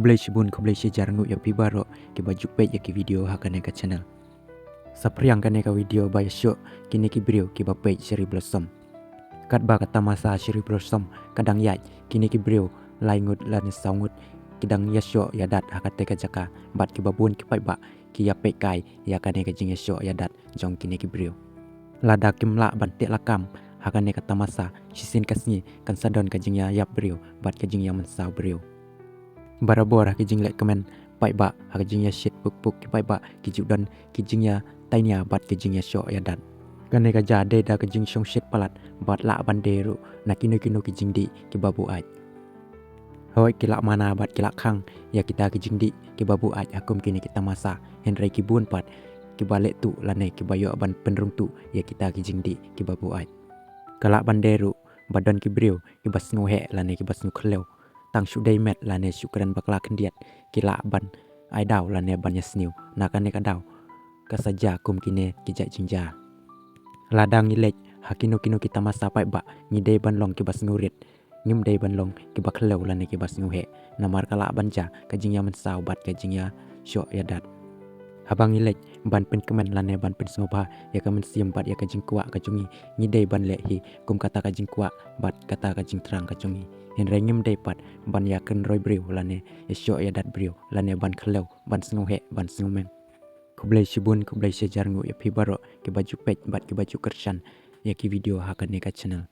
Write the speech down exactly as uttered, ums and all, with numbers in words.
Khublei shibun, khublei shihajar nguh ïa phi baroh kiba ju peit ïa ki video ha kane ka channel. Saphriang kane ka video ba ïashoh kine ki briew kiba peit Cherry Blossom. Katba ka tamasa Cherry Blossom ka dang ïaid, kine ki briew lai ngut lane saw ngut ki dang ïashoh ïadat ha kata ka jaka, bad kiba bun ki paidbah ki ïa peit kai ïa kane ka jingïashoh ïadat jong kine ki briew. Lada kim lah ban teh lakam ha kane ka tamasa, shisien ka sngi kan sa don ka jingïaïap briew bad ka jingïamynsaw briew. Barabor ha ki jingleh kmen paidbah, ha ki jingïashit puk puk ki paidbah, ki ju don ki jingïatainia bad ki jingïashoh ïadat. Kane ka jia dei da ka jingshongshit palat bad lah ban dei ruh na kino kino ki jingdih kiba buaid. Hooid, ki lah mana bad ki lah khang ïa kita ki jingdih kiba buaid ha kum kine ki tamasa, hynrei ki bun pat kiba leh tuh lane kiba ïoh ban pynrung tuh ïa kita ki jingdih kiba buaid. Ka lah ban dei ruh ba don ki briew kiba sngewheh lane kiba sngewkhliew, tang shu dei met lane shu kren bakla khyndiat ki lah ban ai daw lane ban ïasniew. Na kane ka daw ka sa jia kum kine ki jait jingjia. Lada ngi leit ha kino kino ki tamasa paidbah, ngi dei ban long kiba sngewrit, ngim dei ban long kiba khliew lane kiba sngewheh, namar ka lah ban jia ka jingïamynsaw bad ka jingïashoh ïadat. Haba ngi leit ban pynkmen lane ban pynsngewbha ïa ka mynsiem bad ïa ka jingkwah ka jong ngi, ngi dei ban leh hi kum kata ka jingkwah bad kata ka jingthrang ka jong ngi. Hynrei ngim dei pat ban ïakynroi briew lane ïashoh ïadat briew lane ban khliew, ban sngewheh, ban sngewmeng. Khublei shibun, khublei shihajar nguh ïa phi baroh kiba ju peit bad kiba ju kyrshan ïa ki video ha kane ka channel.